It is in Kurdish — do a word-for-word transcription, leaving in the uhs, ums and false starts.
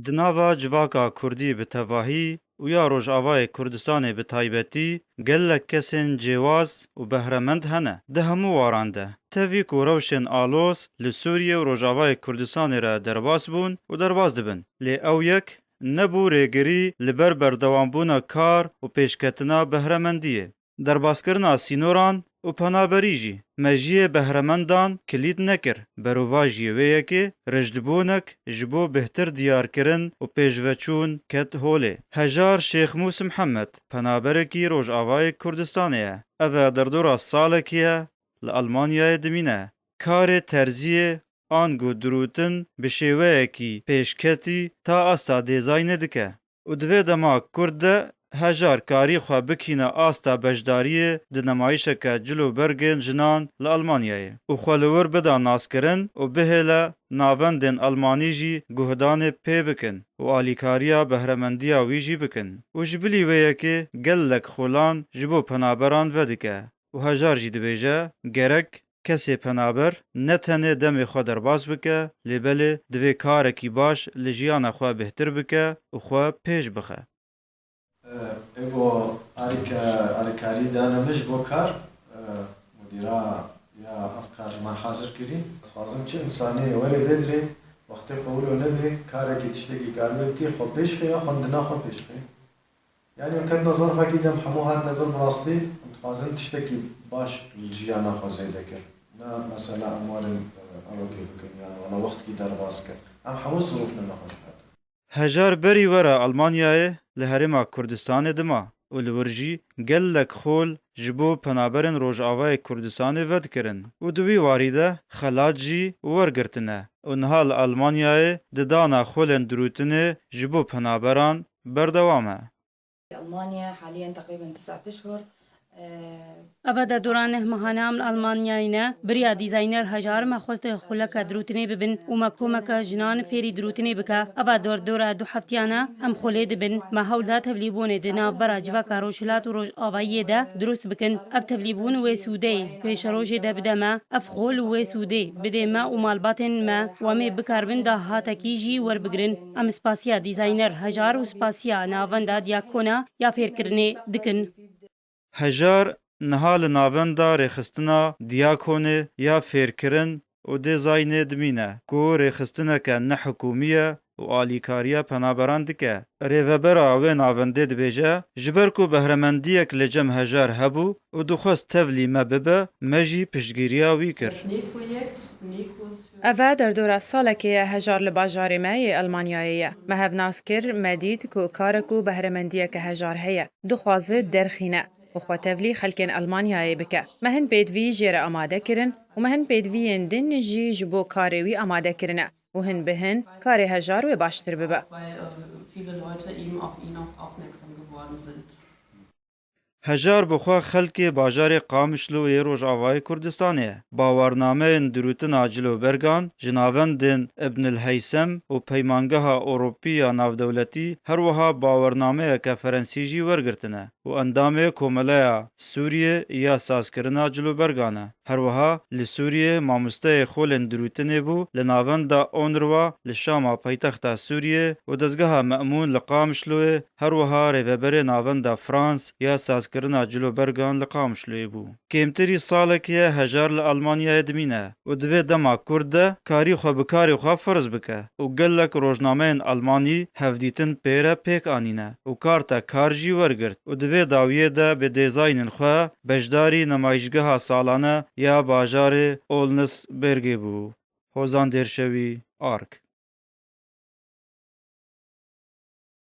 Di nava civaka kurdî bi tevahî û ya Rojavayê Kurdistanê bi taybetî gelek kesên cêwaz û behremend hene. Di hemû waran de, tevî ku rewşên aloz li Sûriyê û Rojavayê Kurdistanê re derbas bûn û derbas dibin, lê ew yek nebû rêgirî li ber berdewambûna kar û pêşketina behremendiyê. Derbaskirina sînoran û penaberî jî mejiyê behremendan kilît nekir. Berovajiyê wê yekê rijdibûnek ji bo bêhtir diyarkirin û pêşveçûn ket holê. Hejar Şêx Mûs Mihemed penaberekî Rojavayê Kurdistanê ye. Ev e derdora salekî ye li Almanyayê dimîne. Karê terziyê ango dirûtin bi şêweyekî pêşketî ta asta dêzaynê dike û di vê dema kurt de Hejar karî xwe bikîne asta beşdariyê di nemayîşeke cil û bergên jinan li Almanyayê û xwe li wir bida naskirin û bihêle navendên Almanî jî guhdanê pê bikin û alîkariya behremendiya wî jî bikin. Û ji bilî wê yekê gelek xolan ji bo penaberan vedike û Hejar jî dibêje, gerek kesê penaber ne tenê demê xwe derbas bike, lê belê divê karekî baş li jiyana xwe bêhtir bike û xwe pêş bixe. Ego arîke-, arîkarî dane min ji bo kar, e, mudîra ya ev kar ji me hazir kirî. Dixwazim çi însanê were vê dirê, wextê xwe wilo nebe, karekî tiştekî karibê bike, xwe pêş xe ya xwendina xwe pêş xe. Yanî em kevne zerfekî de em hemû hatine vir, bi rastî em dixwazin tiştekî baş li jiyana xwe zêde kir. Ne mesela em werin, e, erokê bikin yan wela wextkî derbas kir. Em hemû zirûf ne nexweş hatin. Hejar berî were Almanyayê li Herêma Kurdistanê dima û li wir jî gelek xol ji bo penaberên Rojavayê Kurdistanê vedikirin û di wî warî de xelat jî wergirtine û niha li Almanyayê di dana xolên dirûtinê ji bo penaberan berdewam e. ألمانيا حاليا تقريبا تسعة أشهر. Eva derdora neh mehane em li Almanyayê ne. Beriya dîzayner Hejar me xwest xuleke dirûtinê bibin û me komeke jinan fêrî dirûtinê bike. Eva derdora du heftiyan e em xulê dibin. Me hewl da tevlîbûnê di navbera civaka Rojhilat û Rojavayiyê de dirust bikin. Ev tevlîbûn wê sûdeyê pêşerojê de bide me. Ev xol wê sûdê bidê me û malbatên me û em ê bikaribin dahatekî jî werbigirin. Em spasiya dîzayner Hejar û spasiya navenda Diyakona ya fêrkirinê dikin. Hejar niha li navenda rêxistina Diyakonê ya fêrkirin û dêzaynê dimîne ku rêxistineke nehikûmî ye û alîkariya penaberan dike. Rêvebera wê navendê dibêje, ji ber ku behremendiyek li cem Hejar hebû û dixwest tevlî me bibe, me jî piştgiriya wî kir. Ev e derdora salekê ye Hejar li bajarê me yê Almanyayê ye. Me hev nas kir, me dît ku karek û behremendiyeke Hejar heye. Dixwaze derxîne û xwe tevlî xelkên Almanyayê bike. Me hin pêdivî jê re amade kirin û me hin pêdiviyên din jî ji bo karê wî amade kirine û hin bi hin karê Hejar wê baştir bibe. Weil, äh, viele Leute eben auf ihn auch aufmerksam geworden sind. Hejar bi xwe xelkê bajarê Qamişlo yê Rojavayê Kurdistanê ye. Bawernameyên dirûtina cilobergan ji navendên Ibn el Heysem û Peymangeha Ewropî ya Navdewletî, her wiha bawernameyeke Ferensî jî wergirtine û endamê Komeleya Sûriyê ya Sazkirina Cilobergan e. Her wiha li Sûriyê mamosteyê xolên dirûtinê bû li navenda UNRWA li Şama paytexta Sûriyê û dezgeha Me'mûn li Qamişloyê, her wiha rêveberê navenda Frans ya sazkirina cilobergan li Qamişloyê bû. Kêmtirî salekê ye Hejar li Almanyayê dimîne û di vê dema kurt de karî xwe bi karê xwe ferz bike û gelek rojnameyên Almanî hevdîtin pê re pêk anîne û karta kar jî wergirt û di vê dawiyê de bi dêzaynên xwe beşdarî nemayîşgeha salane ya bajarê Olnesbergê bû. Hozan Dêrşewî, Ark.